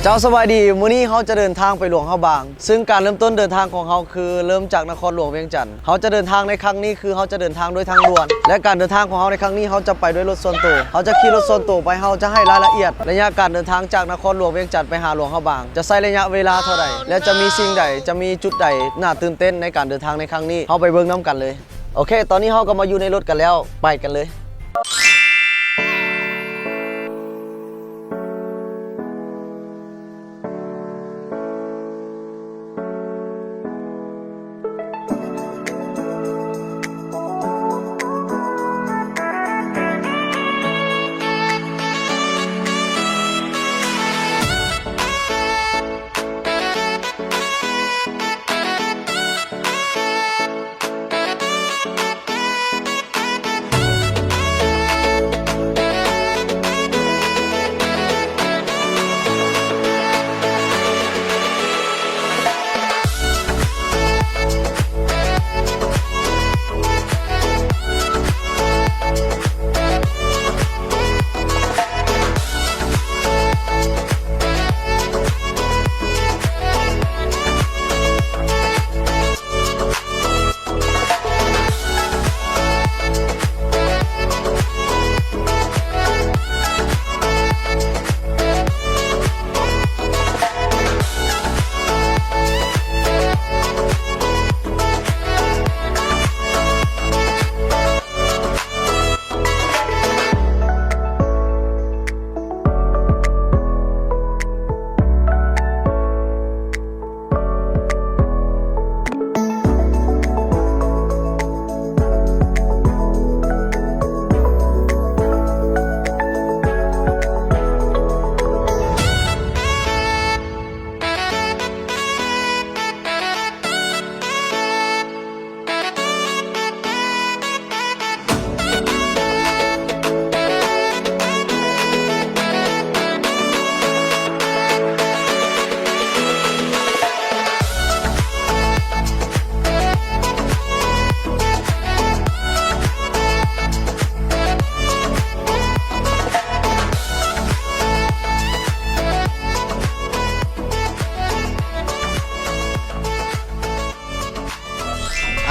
ເຈົ້າ ສະບາຍດີ ມື້ນີ້ເຮົາຈະເດີນທາງໄປຫຼວງພະບາງ ຊຶ່ງການເລີ່ມຕົ້ນເດີນທາງຂອງເຮົາຄືເລີ່ມຈາກນະຄອນຫຼວງວຽງຈັນ. ເຮົາຈະເດີນທາງໃນຄັ້ງນີ້ຄືເຮົາຈະເດີນທາງດ້ວຍທາງດ່ວນ ແລະ ການເດີນທາງຂອງເຮົາໃນຄັ້ງນີ້ ເຮົາຈະໄປດ້ວຍລົດສ່ວນໂຕ. ເຮົາຈະຂີ່ລົດສ່ວນໂຕໄປ ເຮົາຈະໃຫ້ລາຍລະອຽດໄລຍະການເດີນທາງຈາກນະຄອນຫຼວງວຽງຈັນໄປຫາຫຼວງພະບາງ ຈະໃຊ້ໄລຍະເວລາເທົ່າໃດ ແລະ ຈະມີສິ່ງໃດ ຈະມີຈຸດໃດໜ້າຕື່ນເຕັ້ນໃນການເດີນທາງໃນຄັ້ງນີ້ ເຮົາໄປເບິ່ງນຳກັນເລີຍ. ໂອເຄ ຕອນນີ້ເຮົາກໍມາຢູ່ໃນລົດກັນແລ້ວ ໄປກັນເລີຍ.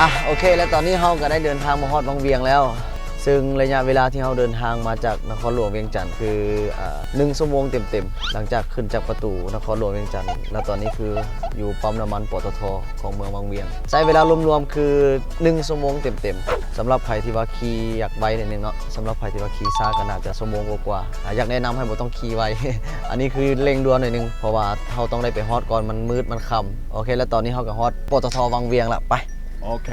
ອ່ະ ໂອເຄ ແລະ ຕອນນີ້ເຮົາກໍໄດ້ເດີນທາງມາຮອດວັງວຽງແລ້ວ ຊຶ່ງໄລຍະເວລາທີ່ເຮົາເດີນທາງມາຈາກນະຄອນຫຼວງວຽງຈັນຄື ເອີ ໜຶ່ງຊົ່ວໂມງເຕັມໆ ຫຼັງຈາກຂຶ້ນຈາກປະຕູນະຄອນຫຼວງວຽງຈັນ ແລະ ຕອນນີ້ຄືຢູ່ປ້ຳນ້ຳມັນ ປຕທ ຂອງເມືອງວັງວຽງ ໃຊ້ເວລາລວມໆຄືໜຶ່ງຊົ່ວໂມງເຕັມໆ. ສຳລັບໃຜທີ່ວ່າຂີ່ຢາກໄວໜ້ອຍໜຶ່ງເນາະ ສຳລັບໃຜທີ່ວ່າຂີ່ຊ້າກໍໜ້າຈະຊົ່ວໂມງກວ່າໆ ອາ ຢາກແນະນຳໃຫ້ບໍ່ຕ້ອງຂີ່ໄວ ອັນນີ້ຄືເລັ່ງດ່ວນໜ້ອຍໜຶ່ງ ເພາະວ່າເຮົາຕ້ອງໄດ້ໄປຮອດກ່ອນມັນມືດມັນຄ່ຳ. ໂອເຄ ແລະ ຕອນນີ້ເຮົາກໍຮອດ ປຕທ ວັງວຽງລະ ໄປ. ໂອເຄ.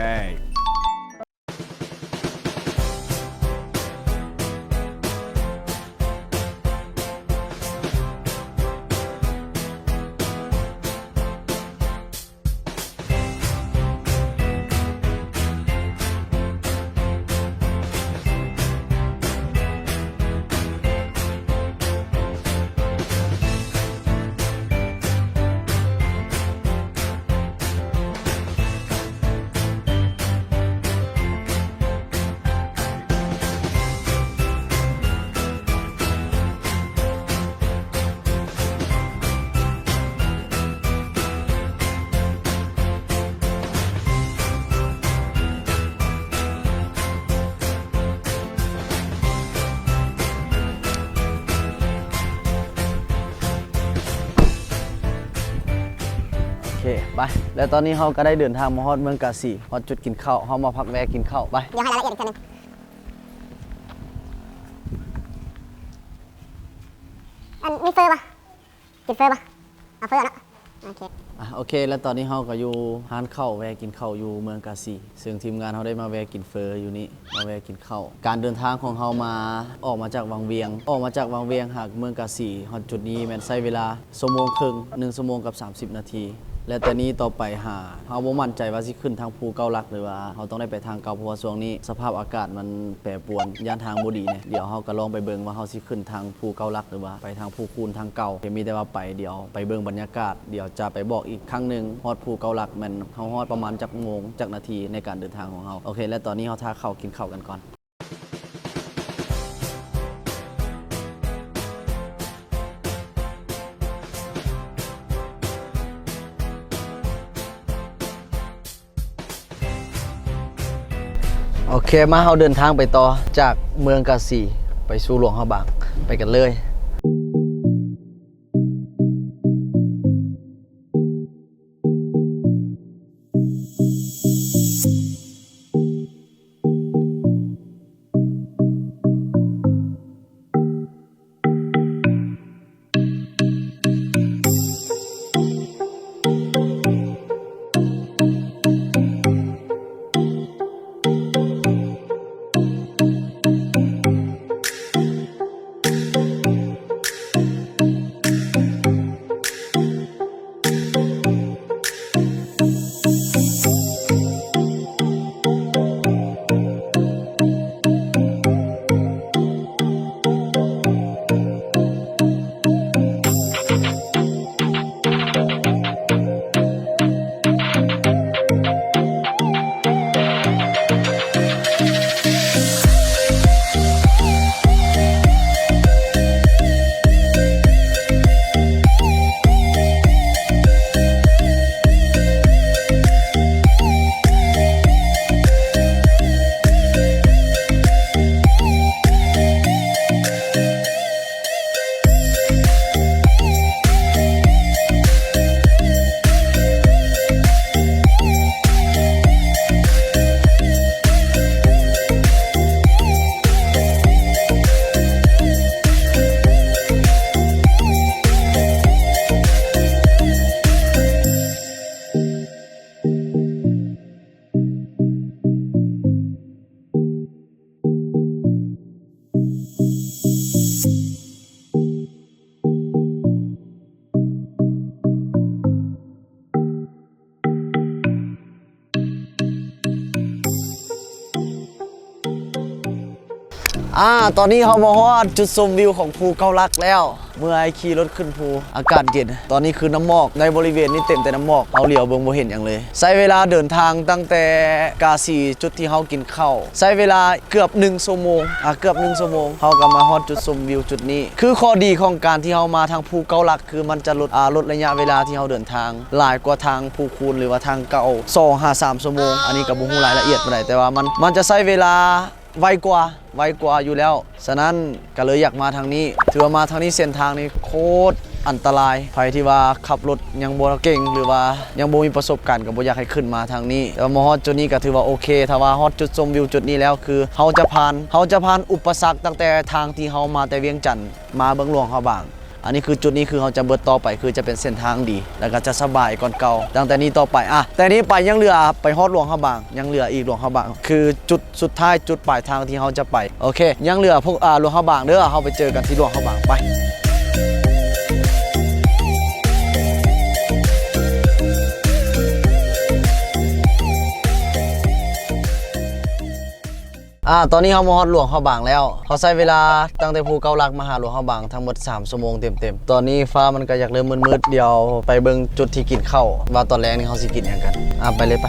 ໂອເຄ ໄປ ແລ້ວຕອນນີ້ເຮົາກໍໄດ້ເດີນທາງມາຮອດເມືອງກາສີ ຮອດຈຸດກິນເຂົ້າ ເຮົາມາພັກແວ່ກິນເຂົ້າ ໄປ. ດຽວໃຫ້ລາຍລະອຽດອີກເທື່ອໜຶ່ງ ອັນ ມີເຟີບໍ່? ກິນເຟີບໍ່? ເອົາເຟີເນາະ ໂອເຄ ອ່ະ ໂອເຄ ແລ້ວຕອນນີ້ເຮົາກໍຢູ່ຮ້ານເຂົ້າ ແວ່ກິນເຂົ້າຢູ່ເມືອງກາສີ ຊຶ່ງທີມງານເຮົາໄດ້ມາແວ່ກິນເຟີຢູ່ນີ້ ມາແວ່ກິນເຂົ້າ. ການເດີນທາງຂອງເຮົາມາ ອອກມາຈາກວັງວຽງ ອອກມາຈາກວັງວຽງຫາເມືອງກາສີ ຮອດຈຸດນີ້ແມ່ນໃຊ້ເວລາຊົ່ວໂມງເຄິ່ງ ໜຶ່ງຊົ່ວໂມງກັບສາມສິບນາທີ ແລະ ແຕ່ນີ້ຕໍ່ໄປຫາ ເຮົາບໍ່ໝັ້ນໃຈວ່າຊິຂຶ້ນທາງພູເກົ້າຫຼັກ ຫຼືວ່າເຮົາຕ້ອງໄດ້ໄປທາງເກົ່າ ເພາະວ່າຊ່ວງນີ້ສະພາບອາກາດມັນແປປວນ ຢ້ານທາງບໍ່ດີແດ່. ດຽວເຮົາກໍລອງໄປເບິ່ງວ່າເຮົາຊິຂຶ້ນທາງພູເກົ້າຫຼັກ ຫຼືວ່າໄປທາງພູຄູນທາງເກົ່າ. ມີແຕ່ວ່າໄປ ດຽວໄປເບິ່ງບັນຍາກາດ ດຽວຈະໄປບອກອີກຄັ້ງໜຶ່ງ. ຮອດພູເກົ້າຫຼັກແມ່ນເຮົາຮອດປະມານຈັກໂມງ ຈັກນາທີໃນການເດີນທາງຂອງເຮົາ. ໂອເຄ ແລະ ຕອນນີ້ເຮົາຖ້າເຂົ້າກິນເຂົ້າກັນກ່ອນ. ໂອເຄ ມາ ເຮົາເດີນທາງໄປຕໍ່ ຈາກເມືອງກາສີໄປສູ່ຫຼວງພະບາງ ໄປກັນເລີຍ. ອາ ຕອນນີ້ເຮົາມາຮອດຈຸດຊົມວິວຂອງພູເກົ້າຫຼັກແລ້ວ. ເມື່ອອ້າຍຂີ່ລົດຂຶ້ນພູ ອາກາດເຢັນ. ຕອນນີ້ຄືນ້ຳໝອກ, ໃນບໍລິເວນນີ້ເຕັມແຕ່ນ້ຳໝອກ, ເຮົາຫຼຽວເບິ່ງບໍ່ເຫັນຫຍັງເລີຍ. ໃຊ້ເວລາເດີນທາງຕັ້ງແຕ່ກາສີ ຈຸດທີ່ເຮົາກິນເຂົ້າ ໃຊ້ເວລາເກືອບໜຶ່ງຊົ່ວໂມງ, ອາ ເກືອບໜຶ່ງຊົ່ວໂມງ ເຮົາກໍມາຮອດຈຸດຊົມວິວຈຸດນີ້. ຄືຂໍ້ດີຂອງການທີ່ເຮົາມາທາງພູເກົ້າຫຼັກ ຄືມັນຈະລົດ ອາ ລົດໄລຍະເວລາທີ່ເຮົາເດີນທາງ ຫຼາຍກວ່າທາງພູຄູນ ຫຼືວ່າທາງເກົ່າ ສອງຫາສາມຊົ່ວໂມງ. ອັນນີ້ກໍບໍ່ຮູ້ລາຍລະອຽດປານໃດ, ແຕ່ວ່າມັນ ມັນຈະໃຊ້ເວລາໄວກວ່າ ໄວກວ່າຢູ່ແລ້ວ. ສະນັ້ນກໍເລີຍຢາກມາທາງນີ້. ຖືວ່າມາທາງນີ້ເສັ້ນທາງນີ້ໂຄດອັນຕະລາຍ. ໃຜທີ່ວ່າຂັບລົດຍັງບໍ່ເກັ່ງ ຫຼືວ່າຍັງບໍ່ມີປະສົບການ ກໍບໍ່ຢາກໃຫ້ຂຶ້ນມາທາງນີ້. ແຕ່ວ່າມາຮອດຈຸດນີ້ກໍຖືວ່າໂອເຄ. ຖ້າວ່າຮອດຈຸດຊົມວິວຈຸດນີ້ແລ້ວ ຄືເຮົາຈະຜ່ານ ເຮົາຈະຜ່ານອຸປະສັກຕັ້ງແຕ່ທາງທີ່ເຮົາມາແຕ່ວຽງຈັນ ມາເບິ່ງຫຼວງພະບາງ. ອັນນີ້ຄືຈຸດນີ້ຄືເຮົາຈະເບີດຕໍ່ໄປ ຄືຈະເປັນເສັ້ນທາງດີ ແລ້ວກໍຈະສະບາຍກ່ອນເກົ່າ. ຕັ້ງແຕ່ນີ້ຕໍ່ໄປ ອາ ແຕ່ນີ້ໄປຍັງເຫຼືອໄປຮອດຫຼວງພະບາງ ຍັງເຫຼືອອີກຫຼວງພະບາງ ຄືຈຸດສຸດທ້າຍ ຈຸດປາຍທາງທີ່ເຮົາຈະໄປ. ໂອເຄ ຍັງເຫຼືອພວກ ອາ ຫຼວງພະບາງເດີ້. ເຮົາໄປເຈີກັນທີ່ຫຼວງພະບາງ ໄປ. ອາ ຕອນນີ້ເຮົາມາຮອດຫຼວງພະບາງແລ້ວ. ເຮົາໃຊ້ເວລາຕັ້ງແຕ່ພູເກົ້າຫຼັກມາຫາຫຼວງພະບາງທັງໝົດສາມຊົ່ວໂມງເຕັມໆ. ຕອນນີ້ຟ້າມັນກໍຢາກເລີ່ມມືດໆ. ດຽວໄປເບິ່ງຈຸດທີ່ກິນເຂົ້າ ວ່າຕອນແລງນີ້ເຮົາຊິກິນຫຍັງກັນ. ອາ ໄປເລີຍ ໄປ.